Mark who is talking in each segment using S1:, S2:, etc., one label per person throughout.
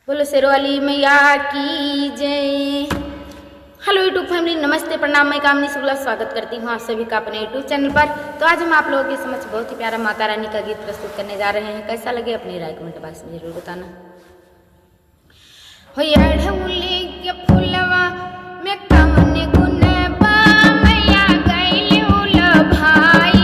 S1: बोलो शेरवाली मैया की जय। हेलो यूट्यूब फैमिली, नमस्ते, प्रणाम। मैं कामनी शुक्ला स्वागत करती हूँ आप सभी का अपने यूट्यूब चैनल पर। तो आज हम आप लोगों के समक्ष बहुत ही प्यारा माता रानी का गीत प्रस्तुत करने जा रहे हैं। कैसा लगे अपनी राय कमेंट बॉक्स में जरूर बताना। हो अड़हुल के फुलवा में कौन गुण बा मैया गइल भाई।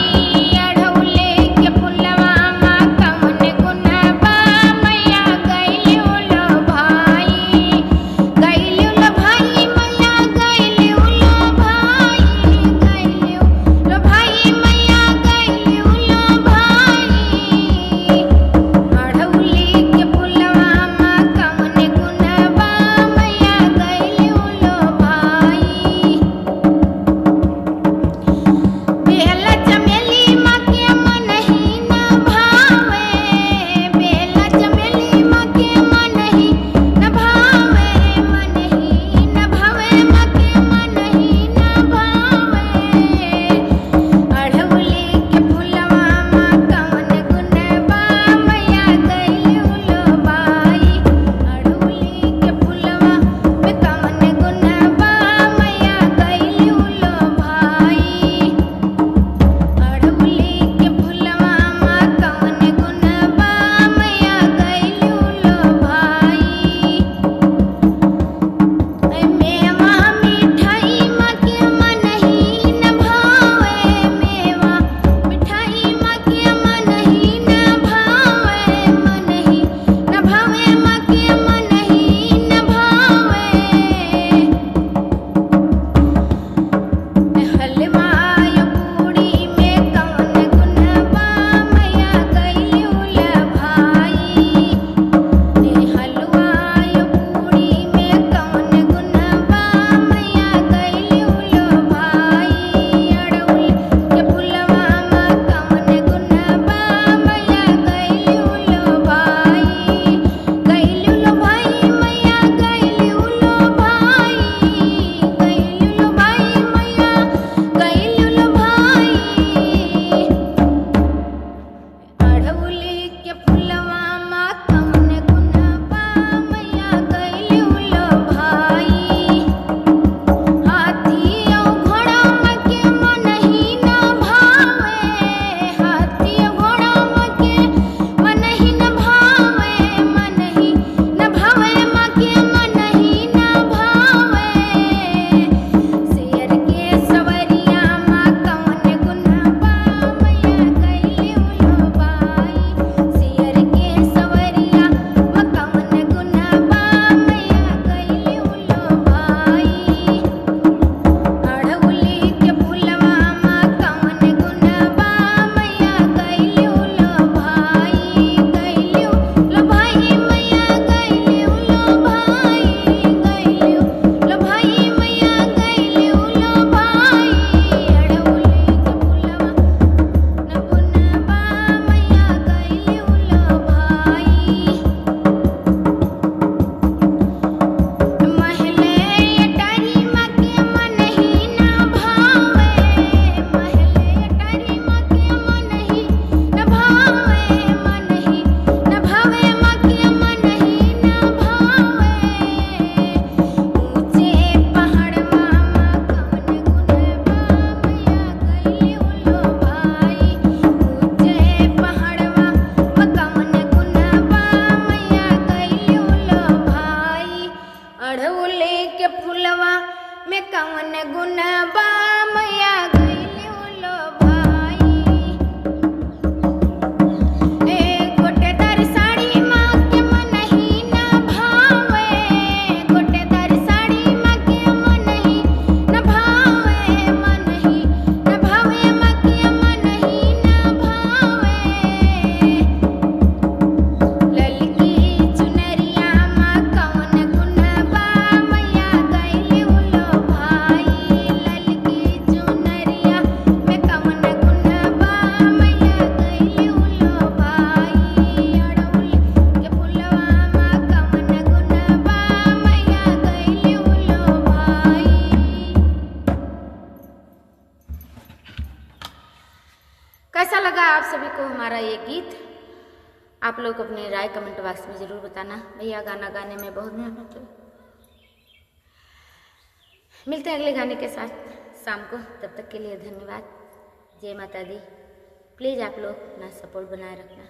S1: अड़हुल के फुलवा में कौन गुण बा मैया गइल भाई। ए गोटेदार साड़ी माँ के मन ही न भावे, गोटेदार साड़ी माँ के मन ही न भावे, मन ही न भावे माँ के मन ही न भावे। ललकी चुनरिया माँ कौन गुण बा मैया गइल भाई। ललकी चुनरिया में कौन गुण बा मैया गइल भाई। अड़हुल के फुलवा माँ कौन गुण बा मैया गइल भाई। कैसा लगा आप सभी को हमारा ये गीत? आप लोग अपने राय कमेंट बॉक्स में ज़रूर बताना। भैया गाना गाने में बहुत मेहनत है। मिलते हैं अगले गाने के साथ शाम को, तब तक के लिए धन्यवाद। जय माता दी। प्लीज़ आप लोग अपना सपोर्ट बनाए रखना।